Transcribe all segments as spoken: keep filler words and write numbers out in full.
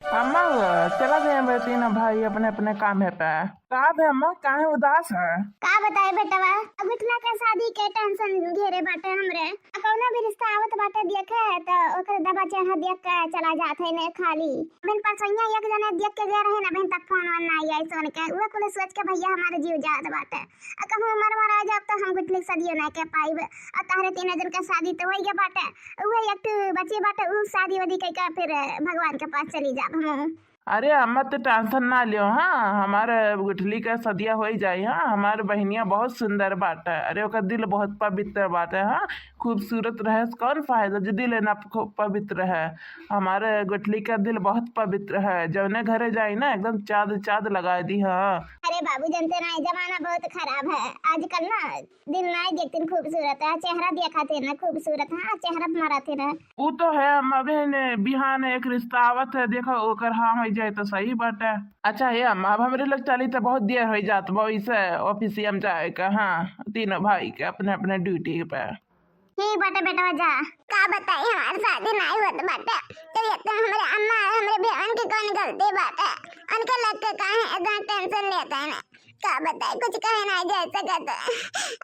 अम्मा, चला गए बे तीनों भाई अपने अपने काम है पे। का बे अम्मा, काहे उदास है? का बताई बेटवा, अगुठला के शादी के tension घेरे बाटे हमरे। आ कौनो भी रिश्ता आवत बाटे देखे, त ओकर दबा चढ़ा देख के चला जात है ने खाली। बिन परसोइया एक जने देख के गए रहे ना, बिन तक फोन वोन ना आई सोन के। उहे कुल सोच के भैया हमारे जीव जात बाटे। आ कहूँ मर मरा जाब त हम गुठली के शादियो ना के पाइब। आ तहरे तीनों जन के शादी त होई गया बाटे, उहे एक ठो बची बाटे, उ शादी वादी कइके फिर भगवान के पास चली जाब हम। अरे अम्मा, तो tension ना लियो, हाँ, हमारे गुठली का सदिया होई जाई, हाँ, हमारे बहिनिया बहुत सुंदर बाटे, अरे ओकर दिल बहुत पवित्र बाटे, हाँ, खूबसूरत रहे से कौन फायदा जो दिल ना प-, पवित्र है, हमारे गुठली का दिल बहुत पवित्र है, जौने घरे जाई ना एकदम चाँद चाँद लगाई दी, हाँ। अरे बाबू, जनते ना है, जमाना बहुत खराब है आजकल ना, दिल नाई देखतिन खूबसूरत है, चेहरा देखा थे ना खूबसूरत, हाँ, चेहरा पे मारा थे ना। उ तो है, हम अबे ने बिहान एक रिश्ता आवत है, देखो ओकर हाँ हो जाए तो सही बाटे। अच्छा हे अम्मा, अब हमरे लोग चली तो बहुत देर हो जात बा, इसे ऑफिस हम जाए का, हाँ, तीनों भाई के अपने अपने duty पे। ठीक बाटे बेटवा, जा। का बताई, हमार शादी नाई होत बाटे, तो ये तो हमरे अम्मा और हमरे बेवन के कौन गलती बाटे, उनके लग के काहे इतना tension लेते हैं ना। का बताई, कुछ कहे नाई जा सकत।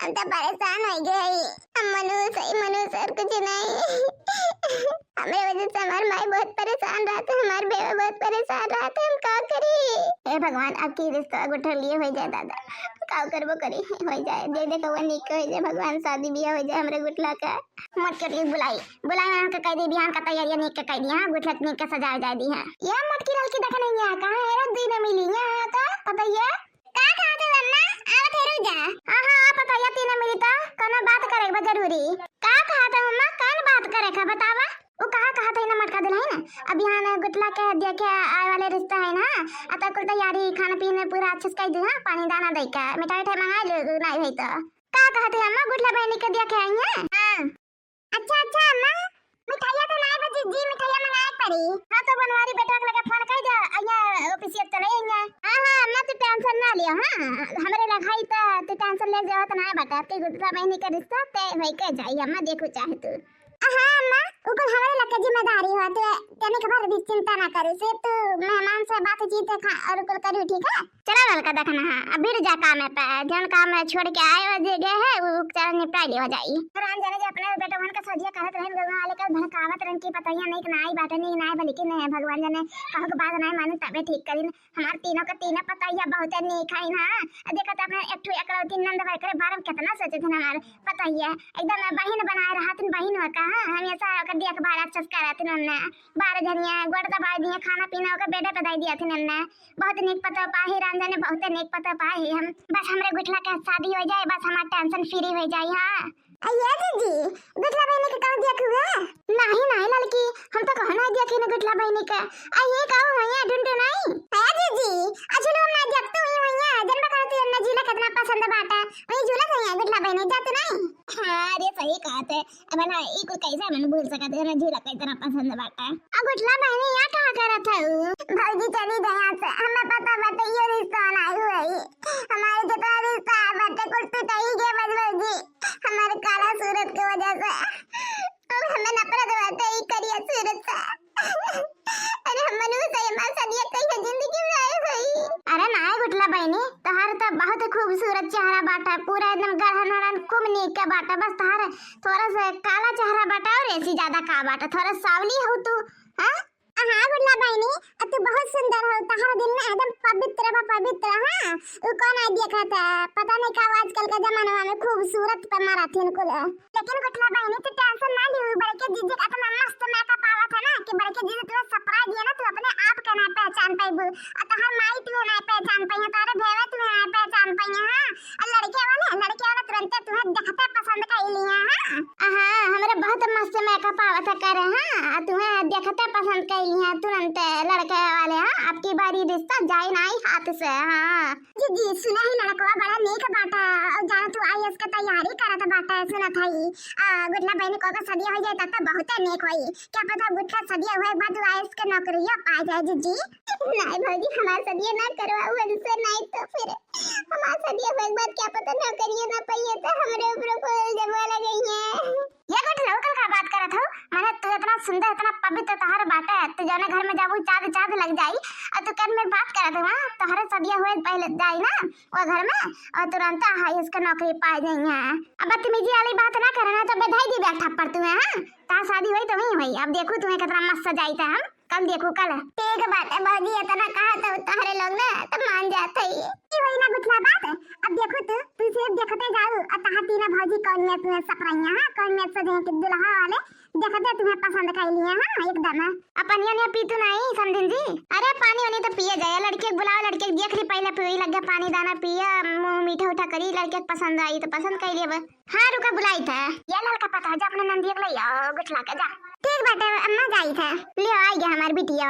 हम तो परेशान हो गए हई। हम मनुष्य हई, मनुष्य और कुछ नहीं। हमरे वजह से हमार माई बहुत परेशान रहत है, हमार बेवा बहुत परेशान रहत है, हम का करी? हे भगवान, अब की रिश्ता गुठलिए हो जाए दादा, का करबो करी, हो जाए, दे दे कौआ नीक हो जाए भगवान, शादी बियाह हो जाए हमरे गुठला का। मोटकी के बुलाई, बुलाई, उनके कह दी बिहान का तैयारी नीक के कह दी, हाँ, गुठला नीक के सजाए जाए दी है। ये मोटकी लड़की देखे नहीं है, कहाँ है रे, दिन मिली है तो बताइए। का कहत है अम्मा? आवत है, रुक जा। हाँ, हाँ, आप बताइए, तीनों मिली तो कोनो बात करे के बा जरूरी। का कहत है अम्मा? कौन बात करे का बतावा? उ कहा कहत है ना मोटका दुल्हन, अब बिहान गुठला के देखे आए वाले रिश्ता है ना, आ तो कुल तैयारी खाना पीना पूरा अच्छे से कर दी, हाँ, पानी दाना दे के, मिठाई उठाई मंगा लो, नहीं है तो। का कहत है अम्मा, गुठला बहिनी के देखे आई है? हाँ। अच्छा, अच्छा, अम्मा, मिठाइया तो नाई बा जिज्जी, मिठाइया मंगाए के पड़ी। हाँ, तो बनवारी बेटवा के लगे फोन कर दे, अइया ऑफिस से चले अइया। हाँ, हाँ, अम्मा, तू tension ना लियो, हाँ, हमरे लगे है तो तू tension ले जावत ना बाटे, आपके गुठला बहिनी के रिश्ता तय होई के जाई, अम्मा, देखो चाहे तू। हाँ, अम्मा, उ कुल हमरे लगे जिम्मेदारी हो, तू तनिक भर भी चिंता ना करे, सिर्फ तू मेहमान से बातचीत है खा-, और कुल करू, ठीक है? चला ललका देखना है, अब फिर जा काम है पे, जौन काम है छोड़ के आए हो जे गए है, वो चल निपटाई लियो जाई। राम जाने जे अपने बेटवन के सजिया करत रहन, गंगा वाले का भड़कावत रहन कि पतोहिया नीक नाई बाटे, नीक नाई, बल्कि नहीं है, भगवान जाने कहू के बात नाई माने तबे ठीक करिन। हमार तीनों के तीनों पतोहिया बहुते नीक है ना, आ देखत अपने एक ठो एकलौती नंद भाई करे बारे में कितना सोचे थे हमार पतोहिया, एकदम बहिन बनाए रहत, बहिन हो का, हाँ, हमेशा ओकर देखभाल अच्छे से करत रहन ना। बारह जनिया गोड़ दबाई दिए, खाना पीना ओकर बेडे पे दे दिया थे हमने। बहुत नीक पतोह पाही राम जाने, बहुत नीक पतोह पाही हम। बस हमरे गुठला के शादी हो जाए, बस हमार tension free हो जाए। हाँ। अये जीजी, गुठला बहिनी के कहूँ देख हुए? नहीं, नहीं ललकी, हम तो कहूँ नहीं देखे न गुठला बहिनी के। अये कहूँ हुई है ढूंढू नहीं। अये जीजी, अझुलू हम नहीं देख तो हुई हुई है, जनबा करती है न झूला कितना पसंद बाटा, वही झूला हुई है गुठला बहिनी, जाते नहीं। हाँ, अरे सही कहत है। अब ना, ई कुल कैसे मन भूल सकत है ना, झूला कितना पसंद बाटे। आ गुठला बहिनी, यहाँ कहाँ करत है उ? भौजी चली गई यहाँ से, हमें पता बाटे ये रिश्ता ना हुई। हमारे जितना रिश्ता है बाटे कुल टूट ही गए बस भौजी, हमारे काला सूरत के वजह से। और हमें नफरत बाटे ई करिया सूरत से। अरे हम मनुष्य है, हमारे साथ ये कहीं जिंदगी में आए हुई। अरे ना गुठला बहिनी, तोहार तो बहुत खूबसूरत चेहरा बाटे, पूरा एकदम गढ़न वढ़न खूब नीक के बाटे, बस तोहार थोड़ा सा काला चेहरा बाटे और ऐसी ज्यादा का बाटे, थोड़ा सावली हो तू, हाँ? हाँ गुठला बहिनी, अब तू बहुत सुंदर हो, तोहार दिल ना एकदम पवित्र बा, पवित्र, हाँ? उ कौन आई देखत है, पता नहीं का आजकल का जमाना में खूबसूरत पे मारा थी कुल। लेकिन गुठला बहिनी, तू tension ना लियो, बड़के जीजी का इतना मस्त makeup आवत है ना कि बड़के जीजी तुहे surprise दिए ना, तू अपने आप के ना पहचान पाइबू। और तोहर माई तुहे ना पहचान पाई है, तोहरे भेवे तुहे ना पहचान पाई है, हाँ। और लड़के वाले, लड़के वाले तुरंते तुहे देखते पसंद कर लिए हैं, हाँ। हाँ, हमरे बहुत मस्त makeup आवत है करे, हाँ। और तुहे देखते पसंद कर लिए हैं तुरंते लड़के वाले, हाँ। अब की बारी रिश्ता जाए ना ही हाथ से, हाँ। जी, सुने ही लड़कवा बड़ा नीक बाटे, और जाने तू आईएएस के तैयारी करत बाटे, सुनत हई। आ, गुठला बहिनी को अगर सदिया हो जाए तब तो बहुते नीक होई। क्या पता गुठला सदिया हुए के बाद आईएएस के नौकरिया पा जाए जीजी। नहीं भौजी, हमार सदिया ना करवाऊ उनसे, नहीं तो फिर हमार सदिया हुए के बाद क्या पता नौकरिया ना पाइए तो हमरे ऊपर को जमवा लगइए। ये गुठला कल का बात करत हो? माने तू इतना सुंदर, इतना पवित्र तोहर बाटे, तू जौने घर में जाबू चाँद चाँद लग जाई, और तू कन में बात करत हो, हाँ? तोहरे सदिया हुए पहले जाई ना वो घर में, और तुरंत आईएएस के नौकरी पा जाई है। अब बदतमीजी वाली बात ना करे ना, तो बधाई दी बैठा पर तुम्हें, हाँ? ता शादी हुई तो वहीं हुई, अब देखू तुम्हें कितना मस्त सजाई थे हम। कल देखू कल। ठीक बात है भौजी, इतना कहा तो तोहरे लोग ना तो मान जात है। ई वही ना गुठला बात। अब देखू तू, तू सिर्फ देखते जाऊ, और तहार तीना भौजी कौन में तुम्हें सपरैया, हाँ, कौन में सजे के दुल्हा वाले देखते तुम्हें पसंद कर लिए, हाँ, एकदम। अपन ये नहीं पीतू नहीं समझिन जी। अरे पानी वानी तो पिए जाए, लड़के के बुलाओ, लड़के के देख ली पहले पी लग गया पानी दाना पिए, मुँह मीठा उठा करी, लड़के के पसंद आई तो पसंद कर लिए। हाँ, रुका, बुलाई थे। ये ललका पता है, जा अपने नंदिया के ले आओ, गुठला के जा। ठीक बाटे, अम्मा जाई थे। लियो, आई गया हमार बिटिया,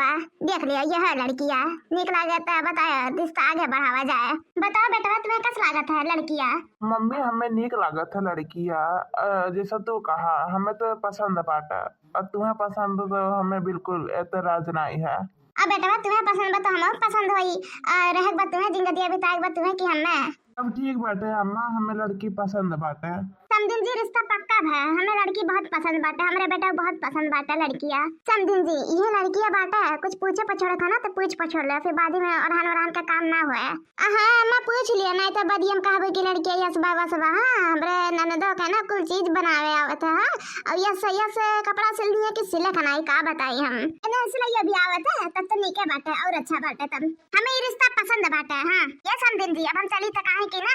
देख लियो, ये है लड़किया। नीक लागत है, बताओ, रिश्ता आगे बढ़ावा जाए। बताओ बेटवा, तुम्हें कस लागत है लड़किया? मम्मी, हमें नीक लागत है लड़किया। अ, जैसा तू कहा, हमें तो पसंद बाटा। और तुम्हें पसंद तो हमें बिल्कुल एतराज नहीं है। अब बेटवा, तुम्हें पसंद बा तो हमहू पसंद होई, और रहे के बा तुम्हें, जिंदगी बिताए के बा तुम्हें कि हमें। अब ठीक बाटे अम्मा, हमें लड़की पसंद बाटे। समधिन जी, रिश्ता पक्का भा, हमें लड़की बहुत पसंद बाटे, हमरे बेटा को बहुत पसंद बाटे लड़किया। समधिन जी, ये लड़किया बाटे, कुछ पूछे पछोड़े था ना तो पूछ पछोड़ ले, फिर बाद में ओरहान ओरहान का काम ना होए। हाँ अम्मा, पूछ लिया, नहीं तो बाद हम कहबे कि लड़किया यस बा, बस बा। हाँ, हमरे ननदो के ना कुल चीज बनावे आवत है, हाँ, और यस यस कपड़ा सिल दिए कि सिले खनाई का बताई हम। ना सिलैया भी आवत है, तब तो नीके बाटे और अच्छा बाटे तब। हमें ई रिश्ता पसंद बाटे, हाँ। ये समधिन जी, अब हम चली त काहे कि ना,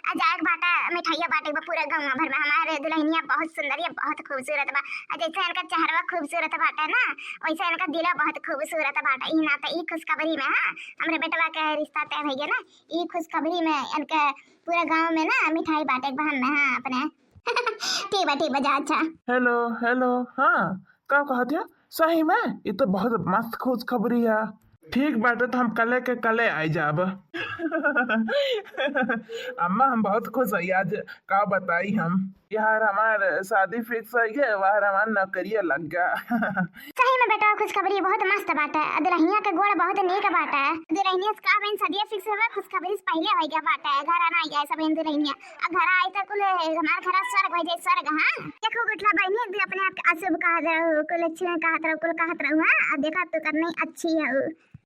आ जाए के बाटे, मिठाइया बाटे बा पूरा गाँव भर में। हमारे दुल्हनिया बहुत सुंदर है, बहुत खूबसूरत बा। आ जैसे इनका चेहरवा खूबसूरत बाटे ना, वैसे इनका दिला बहुत खूबसूरत बाटे। ई ना त ई खुशखबरी में, हाँ, हमरे बेटवा के रिश्ता तय भइया ना, ई खुशखबरी में इनके पूरा गाँव में ना मिठाई बाटे के बा हम में, हाँ, अपने। ठीक बा, ठीक बा, जा, अच्छा। हेलो, हेलो, हाँ, का कहत है? सही में? ई तो बहुत मस्त खुशखबरी है। ठीक बाटे, तो हम कले के कले आई जाब। अम्मा, हम बहुत खुश हई आज, का बताई हम। यार, हमार शादी फिक्स हो गया, बाहर हमार नौकरिया लग गया। सही में बेटा, खुशखबरी बहुत मस्त बाटे। दुल्हनिया के गोड़ बहुत नीक बाटे। दुल्हनिया से का बहन, शादी फिक्स होवे, खुशखबरी से पहले हो गया बाटे। घर आना आई जाए सब दुल्हनिया। आ घर आई तो कुल हमार घर स्वर्ग हो जाए, स्वर्ग। हाँ, देखो गुठला बहनी, भी अपने आप के अशुभ कहत रहू, कुल अच्छे कहत रहू, कुल कहत रहू। हाँ, अब देखा तू करनी अच्छी है।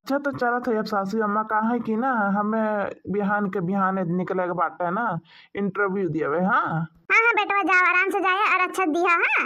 अच्छा, तो चलत है अब सासू अम्मा, का है कि ना, हमें बिहान के बिहान निकले के बाटे ना, इंटरव्यू दियावे। हाँ, हाँ, हाँ, बेटवा, जाओ, आराम से जाए और अच्छा दिया। हाँ,